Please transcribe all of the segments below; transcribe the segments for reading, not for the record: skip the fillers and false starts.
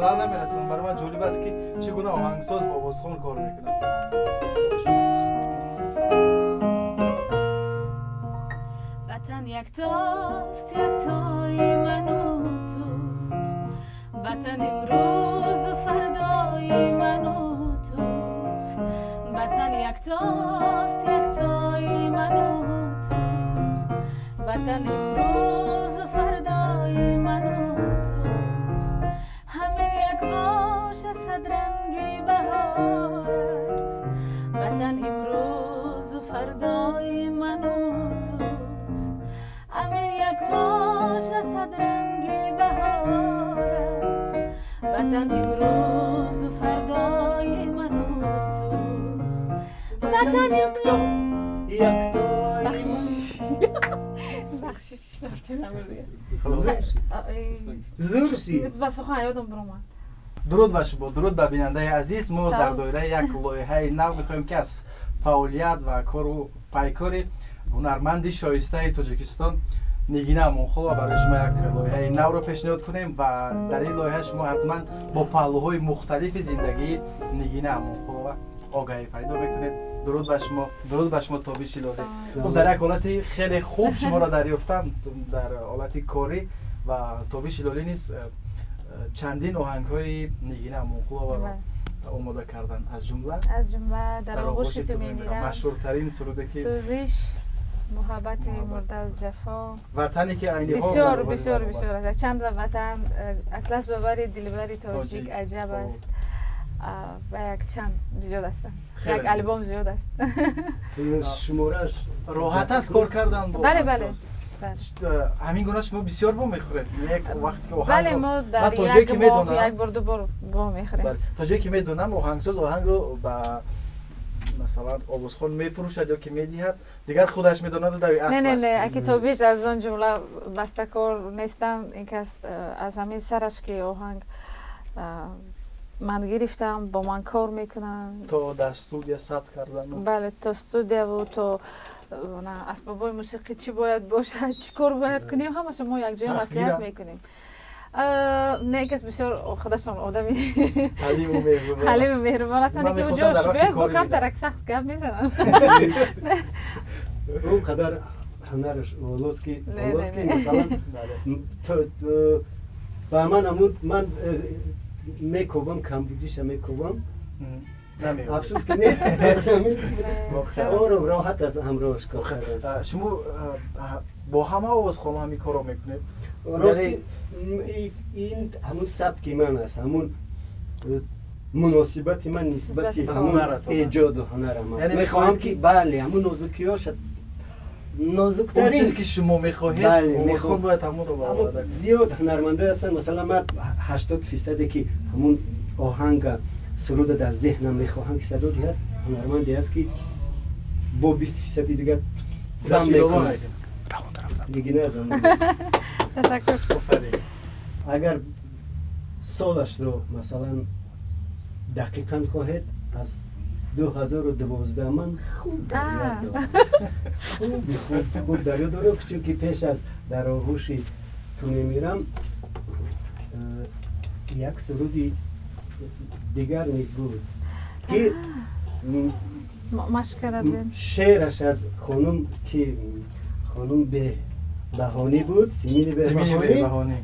Халал намерасонам. Барои ман ҷолиб аст, ки чӣ гуна оҳангсоз бо овозхон кор мекунад. Ватан яктост, яктои ману туст. Ватан имрӯзу фардои ману туст. Ватан яктост, яктои ману туст. Ватан имрӯзу фардои ману туст. Ҳамин як воша садранги баҳор аст. Ватан имрӯзу фардои ману туст. Ҳамин як воша садранги баҳор аст. Ватан имрӯзу фардои ману туст. Ватан имрӯз яктои Бахшиш, бахшиш, зур шид. Ва сухан ёдам биромад. Дуруд ба шумо, дуруд ба бинандаи азиз. Мо Салом. дар доираи як лоиҳаи нав мехоҳем, ки аз фаъолият ва кору пайкори ҳунарманди шоистаи Тоҷикистон Нигина Амонқулова барои шумо як лоиҳаи навро пешниҳод кунем ва дар ин лоиҳа шумо ҳатман бо паҳлӯҳои мухталифи зиндагии Нигина Амонқулова огаҳӣ пайдо мекунед. Дуруд ба шумо, дуруд ба шумо, Тобиш Ҳилолӣ. Хуб, дар як ҳолати хеле хуб шуморо дарёфтам, дар ҳолати корӣ, ва Тобиш Ҳилолӣ низ чандин оҳангҳои Нигина Амонқуловаро омода кардан, аз ҷумла аз ҷумла «Дар оғӯши ту мемирам», машҳуртарин суруде ки «Сӯзиш», «Муҳаббати мурда аз ҷафо», «Ватане ки айни ҳол бисёр дар бораи бисёр баробар. Бисёр аст, чанд ва «Ватан», «Атлас ба бари дилбари тоҷик», Тоҷик. «Аҷаб Хуб. аст» ва як чанд зиёд ҳастанд. Хеле Як зиёд. албом зиёд аст. Шумораш Роҳат аст кор кардан бо Бале, бале. оҳангсоз? Бале. Ҳамин гуна шумо бисёр вомехӯред як вақте ки Бале, оҳангро мо ман дар то ҷое як ки моҳ медонам як бор, ду бор вомехӯрем. Бале, то ҷое ки медонам, оҳангсоз оҳангро ба масалан овозхон мефурӯшад ё ки медиҳад, дигар худаш медонаду дави Не, не, асб не, аст. аки Тобиш аз он ҷумла бастакор нестам. Ин кас аз ҳамин сараш ки оҳанг ман гирифтам, бо ман кор мекунанд. То дар студия сабт кардану Бале, то студияву то на, асбобҳои мусиқӣ чӣ бояд бошад, чӣ кор бояд кунем, ҳамаша мо якҷоя Сахтгиранд. маслиҳат мекунем. Не, кас бисёр худашон одами ҳалиму меҳрубон. ҳалиму меҳрубон ҳастанд, Ман ки мехостам ҷош дар вақти биёяд бо корӣ камтарак сахт гап мезананд. Он қадар ҳунараш волост, ки Не, волост, не, ки не. масалан Бале. Ба ман ҳамун ман мекобам, камбудиша мекобам. Намеёбед. Афсӯс, ки нест. Воқеан. Ором, роҳат аст ҳамроҳаш кор кардан. Шумо бо ҳама овозхонҳо ҳамин корро мекунед? Рости, ин ҳамун сабки ман аст, ҳамун муносибати ман нисбати Нисбати ҳамун ҳунаратон. Эҷоду ҳунарам аст. Яъне мехоҳам мехоҳед ки бале, ҳамун нозукиёша, Он нозуктарин чизе ки шумо мехоҳед, Бале, овозхон мехоҳам. бояд ҳамонро Аммо бароварда кунад. Зиёд ҳунармандое ҳастанд, масалан ман 80 фисаде ки ҳамун оҳанга, суруда дар зеҳнам мехоҳам ки садо диҳад, ҳунарманде аст, ки бо 20 фисади дигар зам Худаш илова мекунад. мекунад. Нигина аз он. Ташаккур. Офарин. Агар солашро масалан дақиқан хоҳед, аз 2012 ман хуб дар ёд дорам, хуби хуб, хуб дар ёд дорам, чунки пеш аз «Дар оғӯши ту мемирам» як суруди дигар низ буд, ки Машқ карда будем. Шеъраш аз хонум, ки хонум Беҳбаҳонӣ буд, Симини Симини Беҳбаҳонӣ. Беҳбаҳонӣ.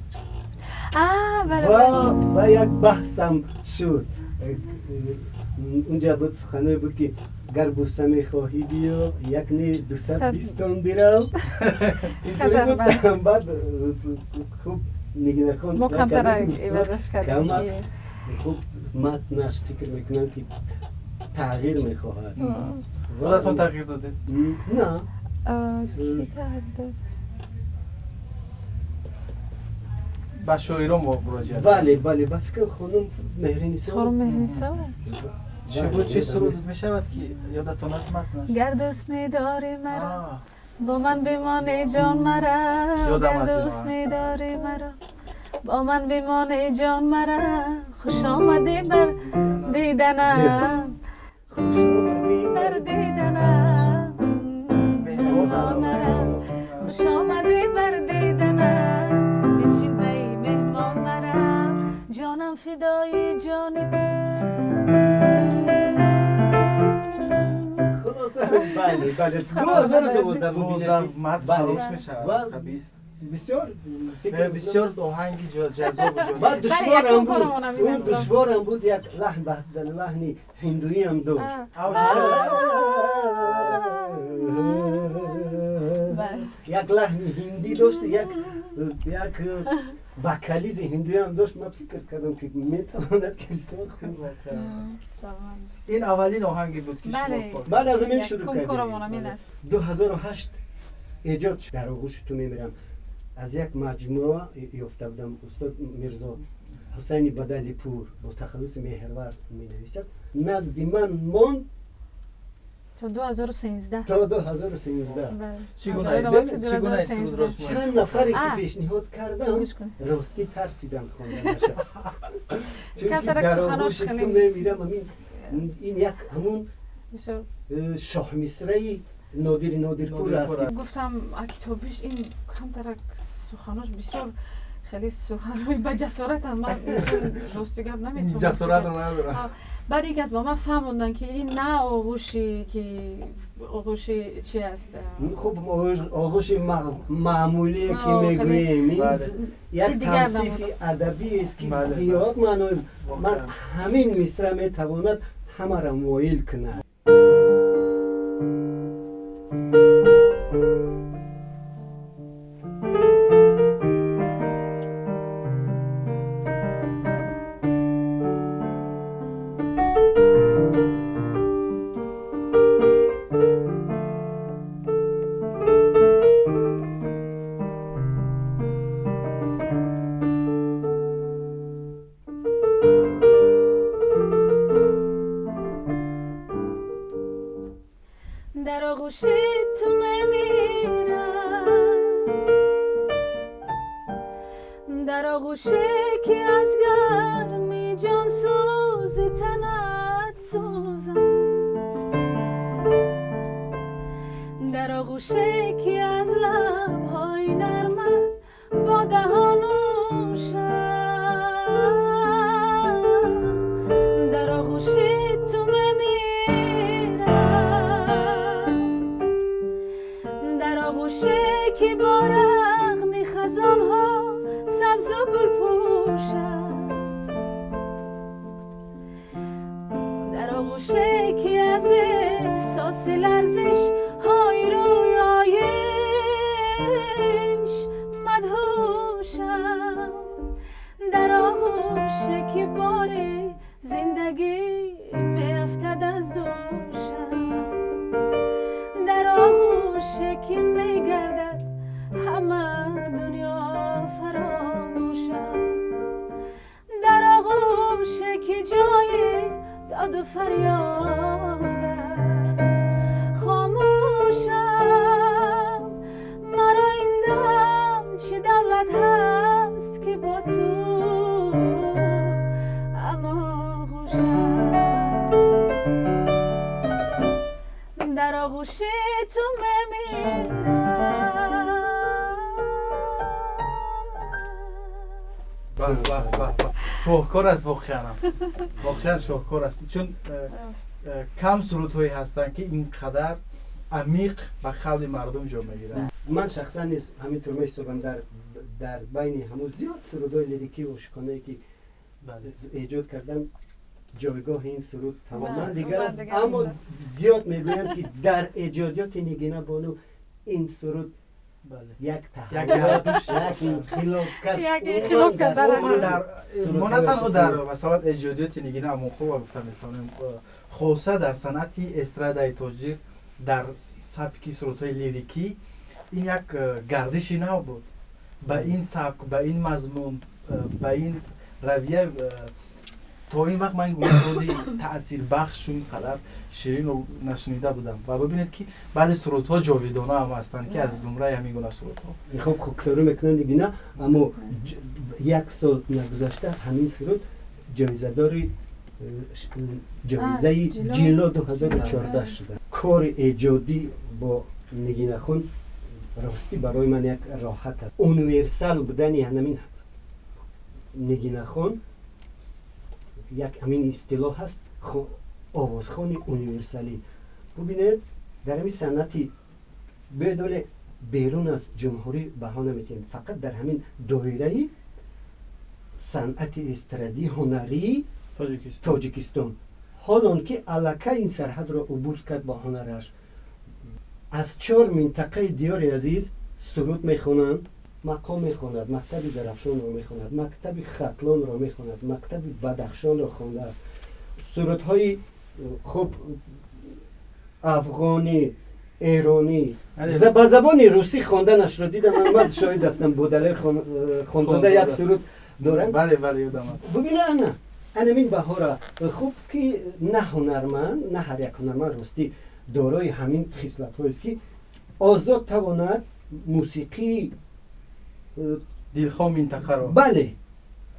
Бале. Ва Бале. ва як баҳсам шуд. Унҷа буд, суханое буд, ки гар буса мехоҳӣ, биё, як не дусад бистон бирав. Интури Хатар, буд. бале. Баъд хуб Нигинахон Мо камтарак ивазаш кардем. Камак. Ки хуб матнаш, фикр мекунам, ки тағйир мехоҳад. Худатон тағйир додед? На. Ки тағйир дод? Ба шоирон муроҷиат. Бале, ба фикрам, хонум Меҳринисо. Хонум Меҳринисо. Чӣ буд, чӣ суруд мешавад, ки ёдатон аст матнаш? Гар дӯст медорӣ маро, А, бо ман бимон, эй ҷон, мара. Ёдам Гар аст ин дӯст оҳанг. медорӣ маро, бо ман бимон, эй ҷон, мара. Хуш омадӣ бар диданам, Хуш омадӣ бар диданам, меҳмон мара. Хуш омадӣ бар диданам, биншин пай меҳмон мара. Ҷонам фидои ҷони ту. Хулоса, бале, 2012. Мат фаромӯш мешавад. Бисёр. Бисёр оҳанги ҷаззобу ва душворам буд, он душворам буд, як лаҳн, лаҳни ҳиндуиам дошт. Як лаҳни ҳиндӣ дошт, як вокализи ҳиндуиам дошт. Ман фикр кардам, ки метавонад ки бисёр хуб. Ин аввалин оҳанге буд, ки баъд аз ҳамин шурӯъ кардем. 2008 эҷод шуд «Дар оғӯши ту мемирам». Аз як маҷмӯа ёфта будам. Устод Мирзо Ҳусайни Бадалипур бо тахаллуси Меҳрвар менависад, назди ман монд. То 2013. То 2013. Чанд нафаре ки пешниҳод кардам, ростӣ тарсиданд хонданаша, чунки «Дар оғӯши ту мемирам» амин ин як ҳамун шоҳмисраи Нодири Нодирпур аст. Гуфтам, китобиш ин камтарак суханош бисёр хеле суханои ба ҷасоратанд, ман рости гап наметавонам. Ҷасоратро надорам. Баъд ин кас ба ман фаҳмонданд, ки ин на оғӯши, ки оғӯши чи аст. Хуб, оғӯши маъмулие ки мегӯем, як тавсифи адабиест, ки зиёд маъно. Ман ҳамин мисра метавонад ҳамаро моил кунад. Дар оғӯши ту мемирам, дар оғӯше ки аз гарми ҷонсӯзи танат сӯзам, дар оғӯше ки аз лабҳои нармат бо даҳон нӯшам, дар оғӯши ту мемирам, дар оғӯше ки бо рағми хазонҳо сабзу гул пӯшад, дар оғӯше ки аз эҳсоси ларзиш ҳои рӯёиш мадҳушам, дар оғӯше ки бори зиндагӣ меафтад аз дӯшам, дар оғӯше ки мегардад ҳама дунё фаромӯшам, дар оғӯше ки ҷои доду фарёд аст хомӯшам. Маро ин дам чӣ давлат ҳаст, ки бо ту ҳамоғӯшам? Дар оғӯши ту мемирам. Шоҳкор аст, воқеанам, воқеан шоҳкор аст, чун кам сурудҳое ҳастанд, ки ин қадар амиқ ба қалби мардум ҷо мегиранд. Ман шахсан низ ҳамин тур меҳисобам. Дар байни ҳамун зиёд сурудҳои лирикӣ ошиқонае, ки эҷод кардам, ҷойгоҳи ин суруд тамоман дигар аст. Аммо зиёд мегӯянд, ки дар эҷодиёти Нигина бону ин суруд як таҳаввулот, як инқилоб кард. Мо на танҳо дар масалан эҷодиёти Нигина Амонқулова гуфта метавонем, хоса дар санъати эстрадаи тоҷик, дар сабки сурудҳои лирикӣ ин як гардиши нав буд. Ба ин сабк, ба ин мазмун, ба ин равия то ин вақт ман суруди таъсирбахшу ин қадар ширинро нашунида будам. Ва бибинед, ки баъзе сурудҳо ҷовидона ҳам ҳастанд, ки аз зумраи ҳамин гуна сурудҳо. Хуб, хоксорӣ мекунанд Нигина, аммо як сол нагузашта ҳамин суруд ҷоизадори ҷоизаи Ҷилло 2014 шуда. Кори эҷодӣ бо Нигинахон ростӣ барои ман як роҳат аст. Универсал будани ҳамин Нигинахон. Як ҳамин истилоҳ ҳаст, овозхони универсалӣ. Бубинед, дар ҳамин санъати бедоле берун аз ҷумҳурӣ баҳо наметиҳем, фақат дар ҳамин доираи санъати эстрадии ҳунарии Тоҷикистон. Ҳолон ки аллакай ин сарҳадро убур кард бо ҳунараш, аз чор минтақаи диёри азиз суруд мехонанд, мақом мехонад, мактаби Зарафшонро мехонад, мактаби Хатлонро мехонад, мактаби Бадахшонро хондааст, сурудҳои хуб афғонӣ, эронӣ, ба забони русӣ хонданашро дидам, ман шоҳид ҳастам. Бо Далер Хонзода як суруд доранд. Бубина, ана анамин баҳора хуб ки на ҳунарманд, на ҳар як ҳунарманд ростӣ дорои ҳамин хислатҳоест, ки озод тавонад мусиқии дилхоҳ минтақаро. Бале,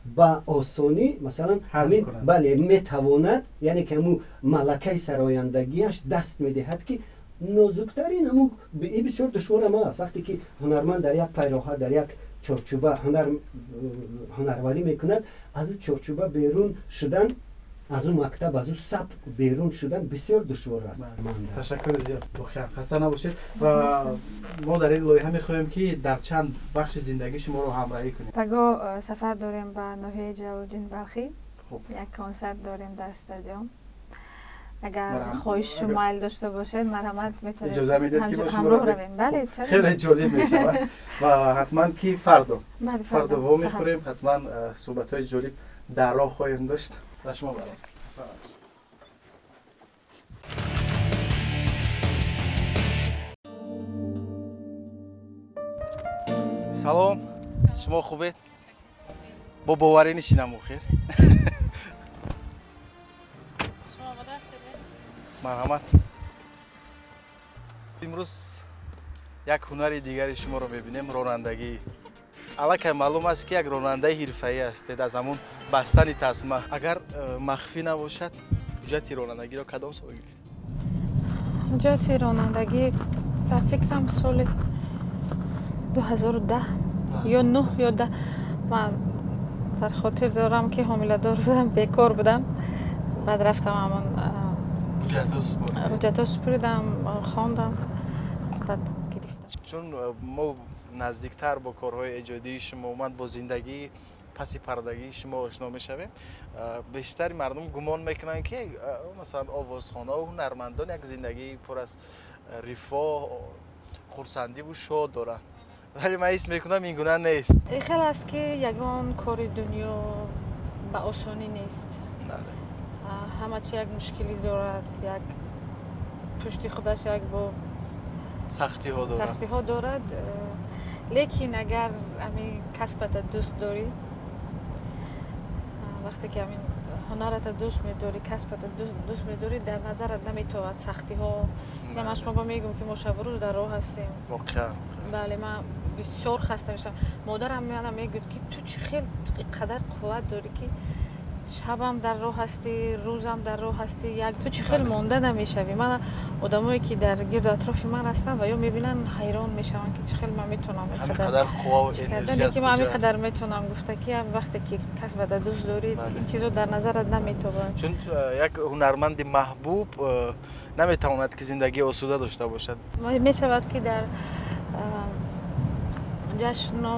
ба осонӣ, масалан, ҳамин, бале, метавонад, яъне ки ҳамун малакаи сарояндагиаш даст медиҳад, ки нозуктарин ҳамун и бисёр душворам аст. Вақте ки ҳунарманд дар як пайроҳа, дар як чорчӯба ҳунарварӣ мекунад, аз ӯ чорчӯба берун шудан, аз ӯ мактаб, аз ӯ сабк берун шудан бисёр душвор аст. Ташаккури зиёд, воқеан хаста набошед. Ва мо дар ин лоиҳа мехоҳем, ки дар чанд бахши зиндагӣ шуморо ҳамроҳӣ кунем. Паго сафар дорем ба ноҳияи Ҷалолуддин Балхӣ, як консерт дорем дар стадион. Агар хоҳишу майл дошта бошед, марҳамат, метавонед. Иҷоза медиҳед, ки бо шумо ҳамроҳ равем? Бале. Хеле ҷолиб мешавад. Ва ҳатман ки фардо вомехӯрем, ҳатман суҳбатҳои ҷолиб дар роҳ хоҳем дошт. Ба шумо барам. Салом, шумо хубед? Бо боварӣ нишинам охир. Марҳамат. Имрӯз як ҳунари дигари шуморо мебинем, ронандагӣ. Аллакай маълум аст, ки як ронандаи ҳирфаӣ ҳастед аз ҳамун бастани тасма. Агар махфӣ набошад, ҳуҷҷати ронандагиро кадом сол гирифтед? Ҳуҷҷати ронандагӣ дар фикрам соли 2010 ё нӯҳ ё 10. Ман дар хотир дорам, ки ҳомиладор будам, бекор будам, баъд рафтам, ҳамон ҳуҷҷатҳо супуридам, хондам, баъд гирифтам. Чун мо наздиктар бо корҳои эҷодии шумо, умуман бо зиндагии паси пардагии шумо ошно мешавем, бештари мардум гумон мекунанд, ки масалан овозхонаву ҳунармандон як зиндагии пур аз рифоҳ, хурсандиву шод доранд, вале ман ҳис мекунам, ин гуна нест. Хел аст, ки ягон кори дунё ба осонӣ нест, ҳама чи як мушкилӣ дорад, як пушти худаш як бо сахтиҳо дорад. Сахтиҳо дорад. Лекин агар ҳамин касбата дӯст дорӣ, вақте ки ҳамин ҳунарата дӯст медорӣ, касбата дӯст медорӣ, дар назарат наметовад сахтиҳо. Ман шумо мегӯм, ки мо шабу рӯз дар роҳ ҳастем. Воқеан. Бале, ман бисёр хаста мешавам. Модарам мана мегӯяд, ки ту чӣ хел қадар қувват дорӣ, ки шабам дар роҳ ҳастӣ, рӯзам дар роҳ ҳастӣ, як ту чӣ хел монда намешавӣ? Мана одамое ки дар гирду атрофи ман ҳастанд ва ё мебинанд, ҳайрон мешаванд, ки чӣ хел ман метавонам. Қадар ки ман ҳамин қадар метавонам гуфта, ки вақте ки касбата дӯст дорӣ, ин чизо дар назарат наметобад. Чун як ҳунарманди маҳбуб наметавонад, ки зиндагии осуда дошта бошад. Мешавад, ки дар ҷашну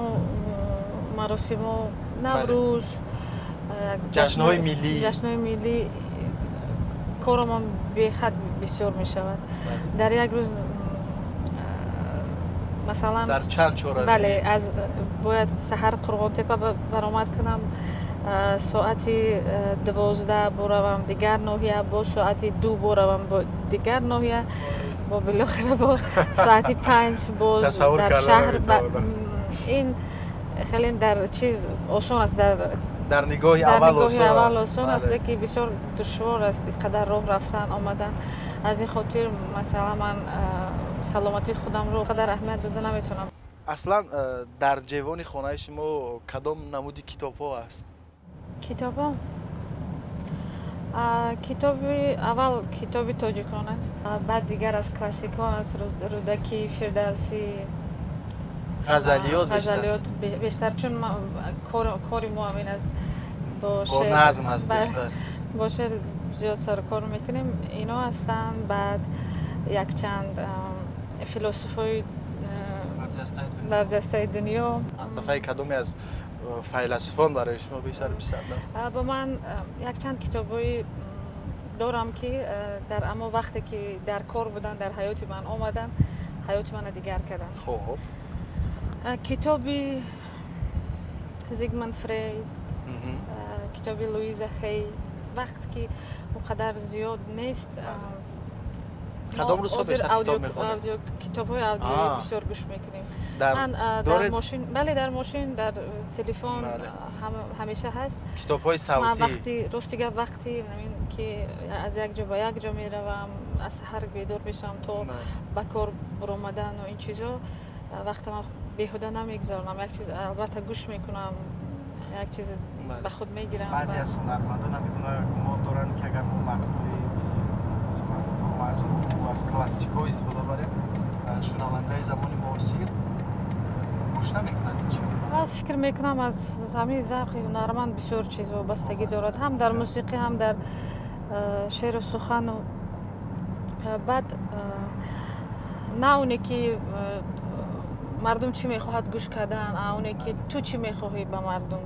маросимо, Наврӯз, ҷашнҳои миллӣ, ҷашнҳои миллӣ коромон беҳад бисёр мешавад. Дар як рӯз масалан дар чанд чора. Бале, аз бояд саҳар Қурғонтепа баромад кунам, соати 12 боравам дигар ноҳия, бо соати 2 боравам бо дигар ноҳия, бо билохира бо соати 5 боз дар шаҳр. Ин хеле дар чиз осон аст, дар дар нигоҳи аввал осон аст, лекин бисёр душвор аст қадар роҳ рафтан, омадан. Аз ин хотир, масалан, ман саломатии худамро қадар аҳамият дода наметавонам. Аслан дар ҷевони хонаи шумо кадом намуди китобҳо аст? Китобҳо, китоби аввал китоби тоҷикон аст, баъд дигар аз классикон аст, Рӯдакӣ, Фирдавсӣ. Ғазалиёт. Ғазалиёт бештар, чун кори мо ҳамин аст. Бо бо назм аст бештар. Бо шеър зиёд сарукор мекунем. Ино ҳастанд. Баъд якчанд философҳои барҷастаи дунё. Фалсафаи кадоме аз файласуфон барои шумо бештар писанд аст? Ба ман якчанд китобҳои дорам, ки дар амо вақте ки дар кор буданд, дар ҳаёти ман омаданд, ҳаёти мана дигар карданд. Китоби Зигмунд Фрейд, китоби Луиза Хей. Вақт ки он қадар зиёд нест. Кадом рӯзҳо бештар китоб мехонед? Китобҳои аудиоӣ бисёр гӯш мекунем. Ман дар мошин, бале, дар мошин, дар телефон ҳамеша ҳаст. Китобҳои савтӣ. Вақти, рости гап, вақти ки аз як ҷо ба як ҷо меравам, аз саҳар бедор мешавам то ба кор буромадану ин чизо, вақтама беҳуда намегузаронам. Як чиз албатта гӯш мекунам, як чиз ба худ мегирам. Баъзе аз ҳунармандон ҳамин гумон доранд, ки агар мо матнҳои, масалан, пурмазмуну аз классикҳо истифода барем, шунавандаи замони муосир гӯш намекунад. Ин фикр мекунам, аз ҳамин завқи ҳунарманд бисёр чиз вобастагӣ дорад, ҳам дар мусиқӣ, ҳам дар шеъру сухану. Баъд на оне ки мардум чӣ мехоҳад гӯш кардан, а оне ки ту чӣ мехоҳӣ ба мардум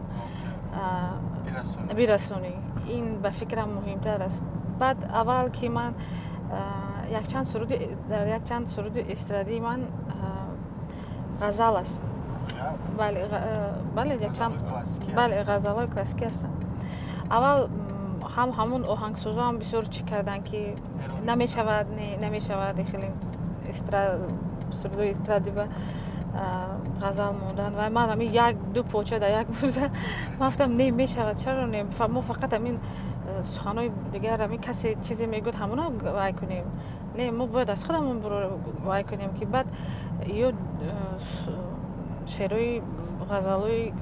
бирасонӣ, ин ба фикрам муҳимтар аст. Баъд аввал ки ман якчанд суруди, дар якчанд суруди эстрадии ман ғазал аст. Бале, бале, якчанд, бале, ғазалҳои классикӣ ҳастанд. Аввал ҳам ҳамун оҳангсозоам бисёр чӣ карданд, ки намешавад, не, намешавад хеле сурудҳои эстрадӣ ба ғазал мондан. Ва ман ҳамин як ду поча дар як рӯза ман гуфтам: не, мешавад, чаро не? Мо фақат ҳамин суханҳои дигар, ҳамин касе чизе мегӯяд, ҳамоно вай кунем? Не, мо бояд аз худамон вай кунем, ки баъд ё шеърҳои, ғазалҳои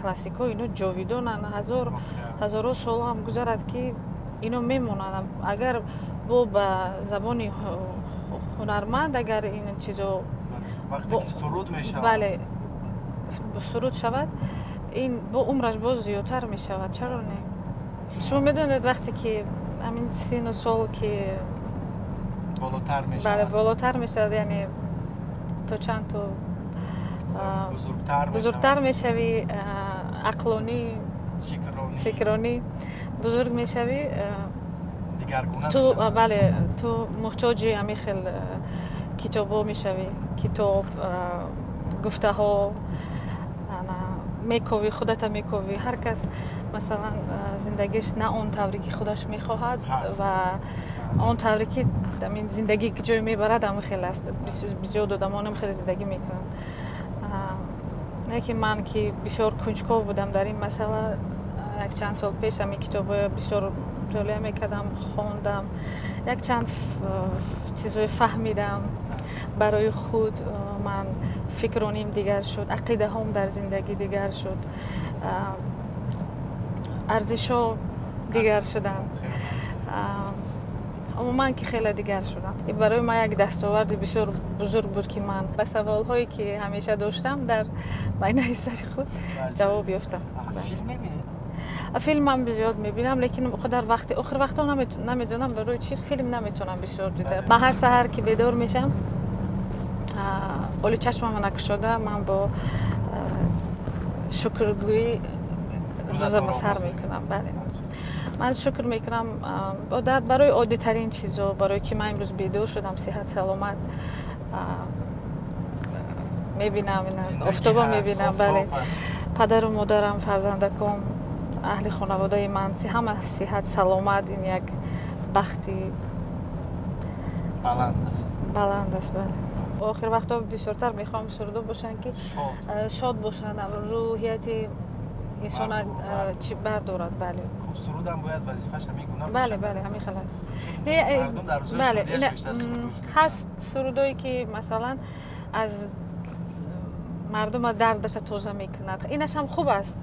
классикҳо, ино ҷовидонанд. Ҳазор ҳазорҳо сол ҳам гузарад, ки ино мемонанд. Агар бо ба забони ҳунарманд, агар ин чизо вақте ки суруд мешавад. Бале, суруд шавад, ин бо умраш боз зиёдтар мешавад. Чаро не? Шумо медонед, вақте ки ҳамин сину сол ки болотар бале, мешавад. Болотар мешавад, яъне то чанд ту бузургтар. Бузургтар мешавӣ, ақлонӣ, фикронӣ. Фикронӣ бузург мешавӣ, дигаргуна ту мешавад. Бале, ту муҳтоҷи ҳамин хел китобҳо мешавӣ. Китоб, гуфтаҳо, ана мековӣ, худата мековӣ. Ҳар кас, масалан, зиндагиш на он тавре ки худаш мехоҳад ҳаст. Ва он тавре ки ҳамин зиндагӣ ҷой мебарад, ҳамин хел аст. Бисёр одамон ҳам хеле зиндагӣ мекунанд. Не ки ман ки бисёр кунҷков будам дар ин масъала, якчанд сол пеш ҳамин китобҳоя бисёр мутолиа мекардам, хондам, якчанд чизҳое фаҳмидам барои худ. Ман фикроним дигар шуд, ақидаҳом дар зиндагӣ дигар шуд, арзишҳо дигар шуданд, умуман ки хеле дигар шудам. Ин барои ман як дастоварди бисёр бузург буд, ки ман ба саволҳое ки ҳамеша доштам дар байнаи сари худ, ҷавоб ёфтам. Филм мебинед? Филмам зиёд мебинам, лекин дар вақти охир вақтҳо намедонам барои чӣ филм наметавонам бисёр дида. Ман ҳар саҳар ки бедор мешавам, оли чашмама накушода, ман бо шукргӯӣ рӯзама сар мекунам. Бале, ман шукр мекунам барои оддитарин чизо, барое ки ман имрӯз бедор шудам, сиҳат саломат мебинам, офтоба мебинам. Бале, падару модарам, фарзандаком, аҳли хонаводаи ман ҳама сиҳат саломат, ин як бахти баланд аст. Баланд аст, бале. Охир вақтҳо бисёртар мехоҳам сурудо бошанд, ки шод бошанд, рӯҳияти инсона чӣ бардорад, бале. Хуб, сурудам бояд вазифааш ҳамин гуна. Бале, бале, ҳамин хел аст. Мардум дар рӯзои шодиаш бештар суруд гӯш мекунанд. Ҳаст сурудое ки, масалан, аз мардума дардаша тоза мекунад, инаш ҳам хуб аст,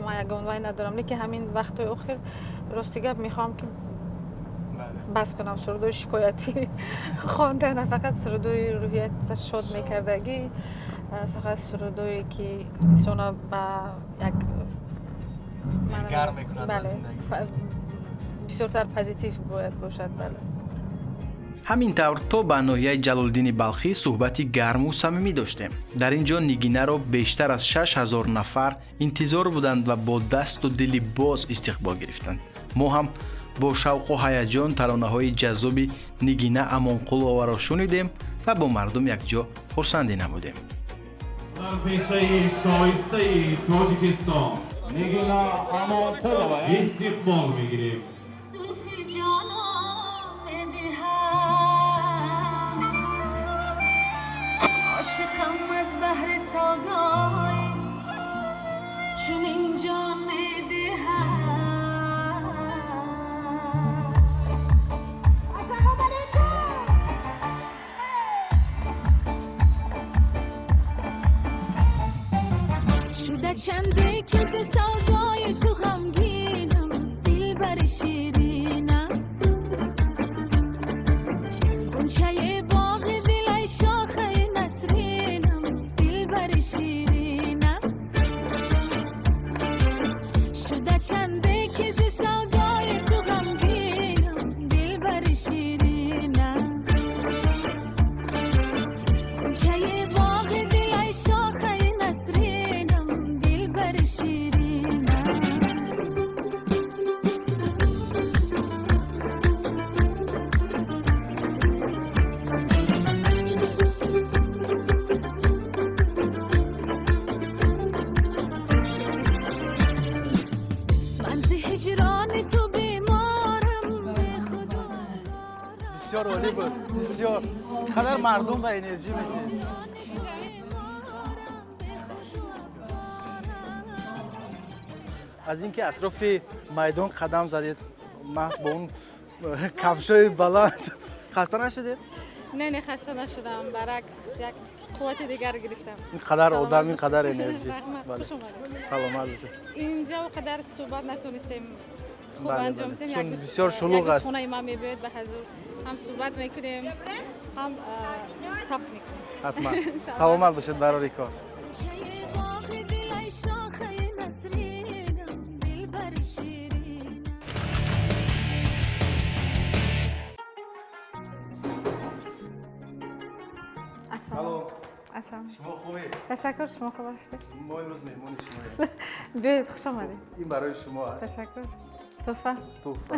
ман ягон вай надорам, лекин ҳамин вақтҳои охир, рости гап, мехоҳам ки бас кунам сурудои шикоятӣ хондана, фақат сурудои рӯҳията шод мекардагӣ, фақат сурудое ки инсона ба як Дилгарм мекунад ба Бале. зиндагӣ. Бисёртар позитив бояд бошад, бале. Ҳамин тавр то ба ноҳияи Ҷалолиддини Балхӣ суҳбати гарму самимӣ доштем. Дар ин ҷо Нигинаро бештар аз 6000 нафар интизор буданд ва бо дасту дили боз истиқбол гирифтанд. Мо ҳам бо шавқу ҳаяҷон таронаҳои ҷаззоби Нигина Амонқуловаро шунидем ва бо мардум якҷо хурсандӣ намудем. Пешаи шоистаи Тоҷикистон Нигина Амонқулова. Истиқбол мегирем. زلف جانم بدهم، عاشقم از بهر سودای چنین جان میدهم. السلام علیکم. شده چنده که ز سودای تو غمگینم، دلبر شیرینم، غنچه باغ دل ای شاخه نسرینم، دلبر شیرینم. شده چنده که ز سودای تو غمگینم، دلبر شیرینم، غنچه باغ دل ای شاخه نسرینم، دلبر شیرینم. من ز هجران تو بیمارم، به خدا. Бисёр олӣ буд, бисёр. Қадар мардум ба энержӣ метиҳед. بیمارم، به خدا افکارم. Аз ин ки атрофи майдон қадам задед, маҳз бо он кафшои баланд, хаста нашудед? Не, хаста нашудам, баръакс, як қуввати дигар гирифтам. Ин қадар Саломат одам, ин бошед. қадар энержӣ. Раҳмат, Бале. хуш омадед. Саломат бошед. Инҷа о қадар суҳбат натонистем хуб анҷом Бале. диҳем. Чун Як рӯз- бисёр шулуғ як рӯз аст. хонаи ман мебиёед ба ҳазур, ҳам суҳбат мекунем, ҳам сабт мекунем. Ҳатман. Саломат. Саломат бошед, барори кор. غنچه باغ دل ای شاخه نسرینم، دلبر شیرینم. Ассалом, ассалом. Шумо хубед? Ташаккур, шумо хуб ҳастед? Мо имрӯз меҳмони шумоем. Биёед, хуш омадед. Ин барои шумо аст. Ташаккур, тӯҳфа. Тӯҳфа,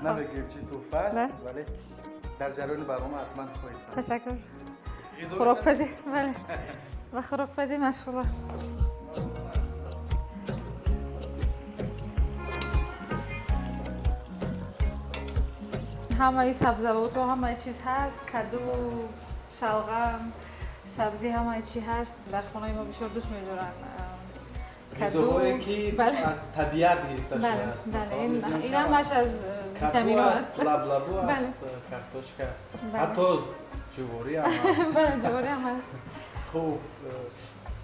намегӯем чӣ тӯҳфа аст, Не. вале дар ҷараёни барнома ҳатман хоҳед фаҳмид. Ташаккур. Хӯрокпазӣ, бале, ба хӯрокпазӣ машғула. Ҳамаи сабзавотҳо, ҳамаи чиз ҳаст, каду, шалғам, сабзӣ, ҳамаи чӣ ҳаст. Дар хонаи мо бисёр дӯст медоранд Ғизоҳое ки Бале. аз табиат гирифта Бале. шудааст. Бале. Масалан, мебинам Ин кам ҳамаш аз каду витаминҳо аст, аст. лаблабу Бале. аст, картошка аст, Бале. ҳатто ҷуворӣ ҳам аст. Бале, ҷуворӣ ҳам ҳаст. Хуб,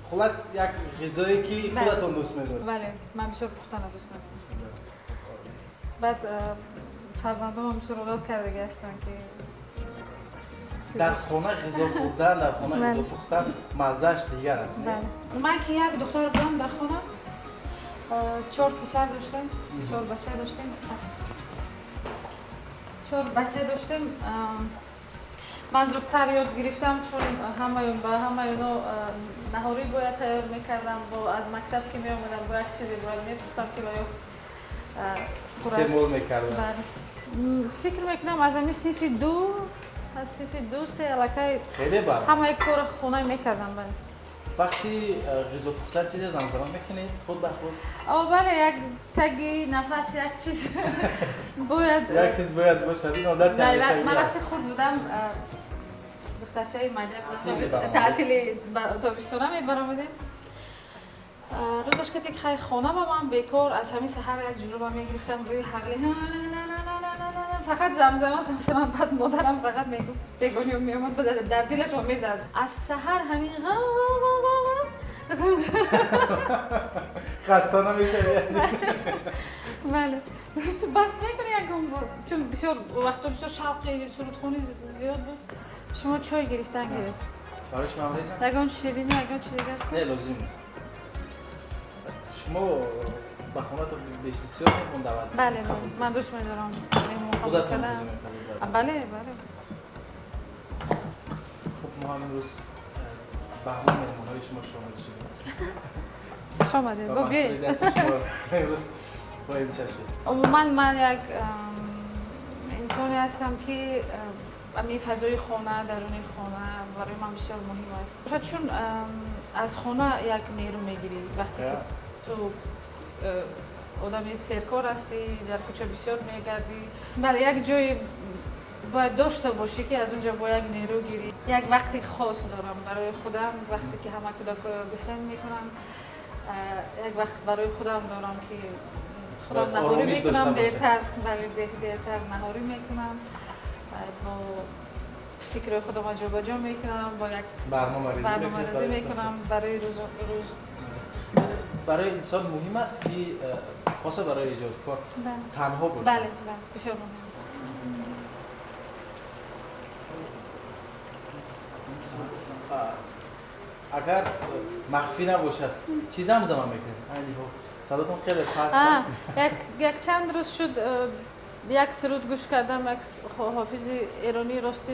хулас, як ғизое ки Бале. худатон дӯст медоред. Бале, ман бисёр пухтана дӯст медорам. Баъд фарзандонам бисёр одат кардаги ҳастанд ки Дар хона ғизо хӯрдан, дар хона Бале. ғизо пухтан маззааш дигар аст, не? Бале, ман ки як духтар будам дар хона, чор писар доштем, чор бача доштем, чор бача доштем. Ман зудтар ёд гирифтам, чун ҳамаён ба ҳамаёно наҳорӣ бояд тайёр мекардам, бо аз мактаб ки меомадам, бо як чизе бояд мепухтам, ки ба ё хӯрад. Истеъмол мекардам. Бале. Фикр мекунам, аз ҳамин синфи 2, аз синфи 2, 3 аллакай Хеле бар ҳамаи корро хона мекардам, бале. Вақти ғизо пухтан чизе замзама мекунед худ ба худ? О, бале, як таги нафас як чиз бояд. Як чиз бояд бошад, ин одати Бале, ҳамешагӣ ман аст. вақти хурд будам, духтарчаи майда Таътил мебаромадед. таътили тобистона мебаромадем. Рӯзаш кате ки хай хона ба ман бекор, аз ҳамин саҳар як ҷуруба мегирифтам, рӯи ҳавли фақат замзама, замзама. Баъд модарам фақат мегуфт, бегониё меомад, ба дар дилашон мезад аз саҳар ҳамин ғав, ғав, ғав, ғав, ғав. Хаста намешавӣ аз ин? Бале, ту бас мекунӣ ягон бор, чун бисёр вақто бисёр шавқи сурудхонӣ зиёд буд. Шумо чой гирифтан гиред. Барои шумо ҳам резам? Ягон ширинӣ, ягон чи дигар? Не, лозим нест. Шумо Ба хонатон бисёр меҳмон даъват мекунед? Бале, ман дӯст медорам меҳмон қабул Худатон кардан. интизом мекунед? Бале, бале. Хуб, мо ҳам имрӯз ба ҳамон меҳмонҳои шумо шомил шудем. Хуш омадед. Ва Бо маҳсули биёед. дасти шумо имрӯз хоҳем чашид. Умуман ман як инсоне ҳастам, ки ҳамин фазои хона, даруни хона барои ман бисёр муҳим аст. Шояд чун аз хона як нерӯ мегирӣ, вақте ки ту одами серкор ҳастӣ, дар кӯча бисёр мегардӣ. Бале, як ҷое бояд дошта бошӣ, ки аз он ҷо бо як нерӯ гирӣ. Як вақти хос дорам барои худам, вақте ки ҳама кӯдакҳо бесен мекунам, як вақт барои худам дорам, ки худам Бояд наҳорӣ оромиш мекунам дошта бошад. дертар, бале, дертар наҳорӣ мекунам, бо фикри худам ҷобаҷо мекунам, бо як барномарезӣ барномарезӣ мекунед барои мекунам барои рӯз. Барои инсон муҳим аст, ки хоса барои эҷодкор танҳо бошад. Бале, бале, бисёр муҳим. Агар махфӣ набошад, чӣ замзама мекунед? Айни ҳол садотон хеле паст. Як чанд рӯз шуд, як суруд гӯш кардам, як ҳофизи эронӣ, рости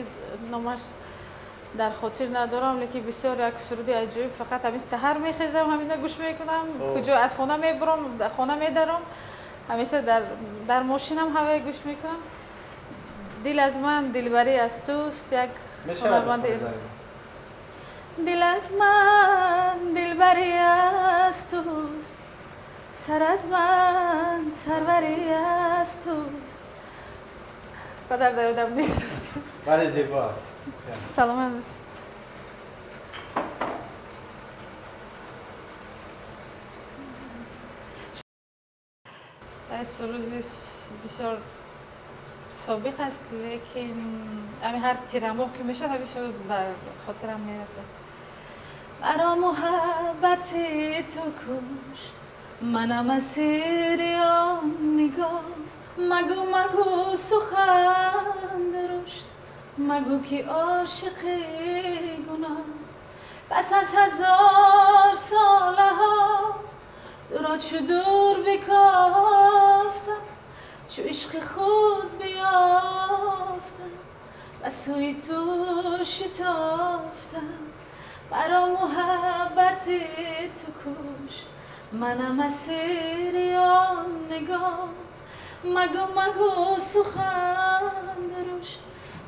номаш дар хотир надорам, лекин бисёр як суруди аҷоиб. Фақат ҳамин саҳар мехезам, ҳамина гӯш мекунам. Куҷо аз хона мебурам, дар хона медарам, ҳамеша дар мошинам ҳавае гӯш мекунам. Дил аз ман, дилбарӣ аз туст, як Мешавад ҳунарманди бихонед барои мо? Дил аз ман, дилбарӣ аз туст, сар аз ман, сарварӣ аз туст. Падар, дар ёдам нест. Бале, зебо аст. Саломат бош. Суруди бисёр собиқ аст, лекин ҳамин ҳар тирамоҳ ки мешавад, ҳамин суруд ба хотирам мерасад. Маро муҳаббати ту кушт, манам асири он нигоҳ. Магӯ, магӯ сухан дурушт, магӯ ки ошиқи гуноҳ. Пас аз ҳазор солаҳо туро чу дур бикофтам, чу ишқи худ биёфтам, ба сӯи ту шитофтам. Маро муҳаббати ту кушт, манам асири он нигоҳ. Магӯ, магӯ сухан дурушт,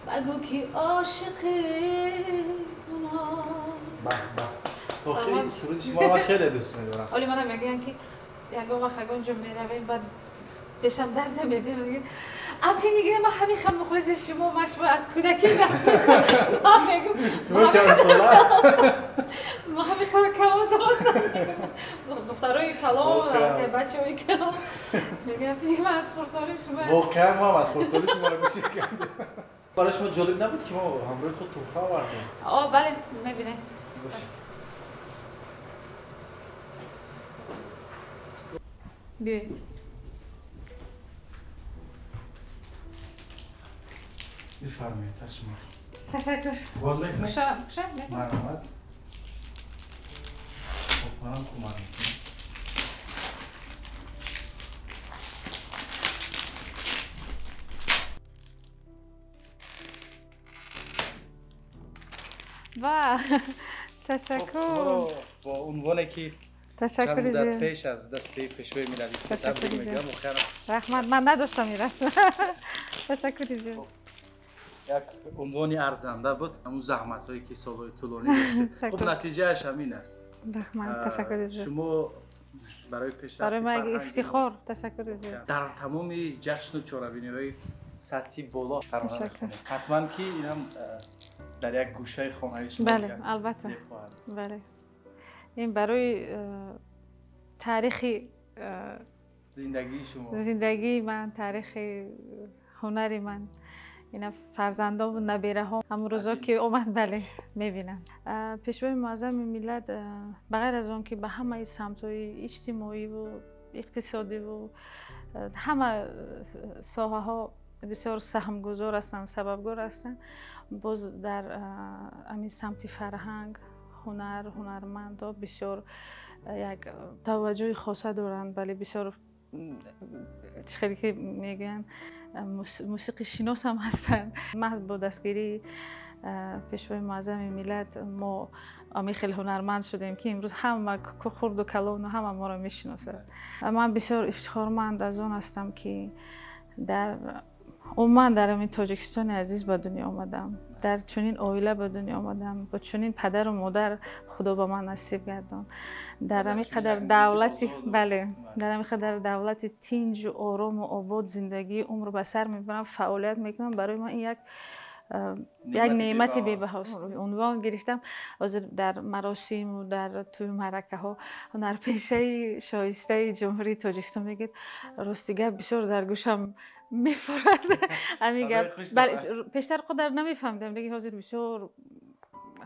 магӯ ки ошиқи гуноҳ. Баҳ баҳ! Охир суруди шумо ман хеле дӯст медорам. Оли мана мегӯянд, ки ягон вақт ягон ҷо меравем, баъд пешам давда мебинам, мегӯяд: «Апи Нигина, ман ҳамин хел мухлиси шумо, ман шумо аз кӯдакӣ даст.» Ман мегӯм: Шумо чанд сола? «Ман ҳамин хел калонсол ҳастам.» Духтарои калон, Воқеан. бачаҳои калон мегӯянд: «Апи Нигина, ман аз хурдсолим шумо.» Воқеан мо ҳам аз хурдсолӣ шуморо гӯш кардем. Барои шумо ҷолиб набуд, ки мо ҳамроҳи худ тӯҳфа овардем? О, бале, мебинем. Бошед. Биёед. Бифармоед, аз шумост. Ташаккур. Боз мекунед? Куша, куша. Марҳамат. Хуб, манам кӯмак мекунам. Ва Хуб, ташаккур. шуморо бо унвоне ки чанд Ташаккури муддат зиёд. пеш аз дасти пешвои миллат Ташаккури табрик зиёд. мегӯям воқеан. Раҳмат, ман надоштам ин расм. Ташаккури зиёд. Як унвони арзанда буд, ҳамун заҳматҳое ки солҳои тӯлонӣ доштед, хуб, Ташаккур. натиҷааш ҳамин аст. Раҳмат, ташаккури зиёд. Шумо барои пешрафти Барои ман як фарҳанги ифтихор, ташаккури зиёд. дар тамоми ҷашну чорабиниҳои сатҳи боло тарона Ташаккур. мехонед. Ҳатман ки инам дар як гӯшаи хонаи шумо Бале, як албатта. зеб хоҳад. Бале, ин барои таърихи зиндагии шумо. Зиндагии ман, таърихи ҳунари ман. Ина фарзандому набираҳо ҳамун рӯзо ки омад, бале, мебинанд. Пешвои муаззами миллат, ба ғайр аз он ки ба ҳамаи самтҳои иҷтимоиву иқтисодиву ҳама соҳаҳо бисёр саҳмгузор ҳастанд, сабабгор ҳастанд, боз дар ҳамин самти фарҳанг, ҳунар, ҳунармандо бисёр Як таваҷҷӯҳи хоса доранд. Бале, бисёр, чӣ хеле ки мегӯянд, мусиқишинос ҳам ҳастанд. Маҳз бо дастгирии Пешвои Муаззами миллат мо ҳамин хеле ҳунарманд шудем, ки имрӯз ҳама, хурду калону ҳама моро мешиносад. Ман бисёр ифтихорманд аз он ҳастам, ки дар умуман дар ҳамин Тоҷикистони азиз ба дунё омадам, дар чунин оила ба дунё омадам, бо чунин падару модар Худо ба ман насиб гардон, дар ҳамин қадар давлати, бале, дар ҳамин қадар давлати тинҷу орому обод зиндагии умр ба сар мебарам, фаъолият мекунам. Барои ман ин як неъмати бебаҳост. Унвон гирифтам. Ҳозир дар маросиму дар тӯи маъракаҳо «ҳунарпешаи шоистаи Ҷумҳурии Тоҷикистон» мегӯяд. Рости гап, бисёр дар гӯшам мефурад ҳамин гап. Пештар қадар намефаҳмидам, лекин ҳозир бисёр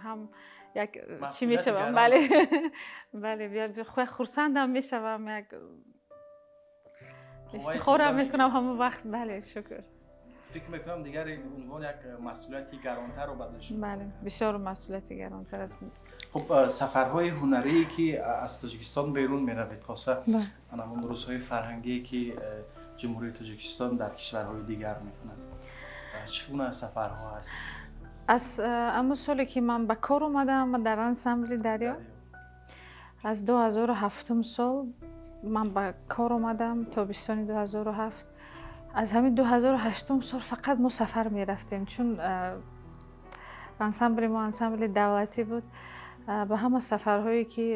ҳам як чӣ мешавам. Бале, хурсандам мешавам, як ифтихорам мекунам ҳамон вақт. Бале, шукр. Фикр мекунам, дигар ин унвон як масъулияти гаронтарро ба дӯш. Бале, бисёр масъулияти гаронтар аст. Хуб, сафарҳои ҳунарие, ки аз Тоҷикистон берун меравед, хоса ҳамон рӯзҳои фарҳангие, ки Ҷумҳурии Тоҷикистон дар кишварҳои дигар мекунад, чӣ гуна сафарҳо ҳаст? Аз ҳамон соле, ки ман ба кор омадам дар ансамбли «Дарё», аз 2007-ум сол ман ба кор омадам, тобистони 2007. Аз ҳамин 2008-ум сол фақат мо сафар мерафтем, чун ансамбли мо ансамбли давлатӣ буд. Ба ҳама сафарҳое, ки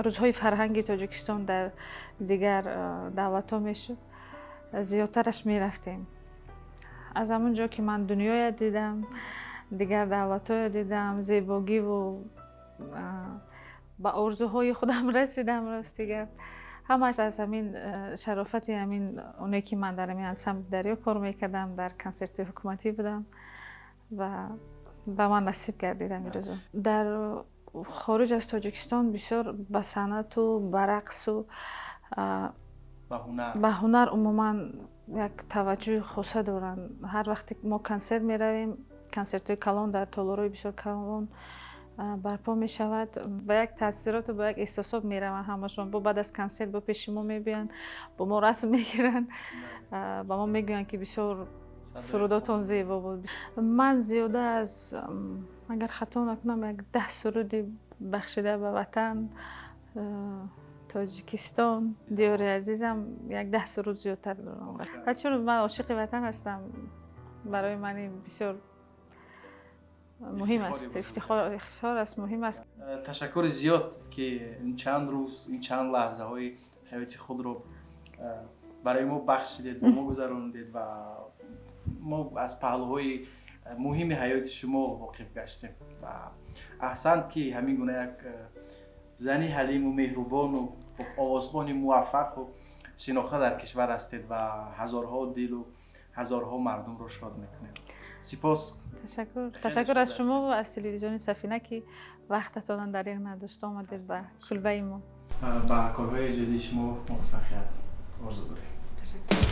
Рӯзҳои фарҳанги Тоҷикистон дар дигар давлатҳо мешуд, зиёдтараш мерафтем. Аз ҳамон ҷо, ки ман дунёя дидам, дигар давлатҳоя дидам, зебогиву ба орзуҳои худам расидам. Рости гап, ҳамааш аз ҳамин шарофати ҳамин оне, ки ман дар ҳамин ансамбли «Дарё» кор мекардам, дар консерти ҳукуматӣ будам ва ба ман насиб гардид ҳамин рӯзо. Дар хориҷ аз Тоҷикистон бисёр ба санъату ба рақсу ба ҳунар умуман як таваҷҷӯҳи хоса доранд. Ҳар вақте мо консерт меравем, консертҳои калон дар толорҳои бисёр калон барпо мешавад, ба як таъсироту ба як эҳсосот мераванд ҳамашон. Бо баъд аз консерт бо пеши мо мебиёянд, бо мо расм мегиранд, ба мо мегӯянд, ки бисёр сурудотон зебо буд. Ман зиёда аз, агар хато накунам, як 10 суруди бахшида ба ватан, Тоҷикистон, диёри азизам, як 10 суруд зиёдтар дорам. Ва чун ман ошиқи ватан ҳастам, барои ман ин бисёр муҳим аст, ифтихор аст, муҳим аст. Ташаккури зиёд, ки ин чанд рӯз, ин чанд лаҳзаҳои ҳаёти худро барои мо бахшидед, бо мо гузарондед ва мо аз паҳлӯҳои муҳими ҳаёти шумо воқиф гаштем. Ва аҳсант, ки ҳамин гуна як зани ҳалиму меҳрубону овозхони муваффақу шинохта дар кишвар ҳастед ва ҳазорҳо дилу ҳазорҳо мардумро шод мекунед. Сипос. Ташаккур, ташаккур аз шумо ва аз телевизиони Сафина, ки вақтатонро дареғ надошта омадед ба кулбаи мо. Ба корҳои эҷодии шумо муваффақият орзу дорем. Ташаккур.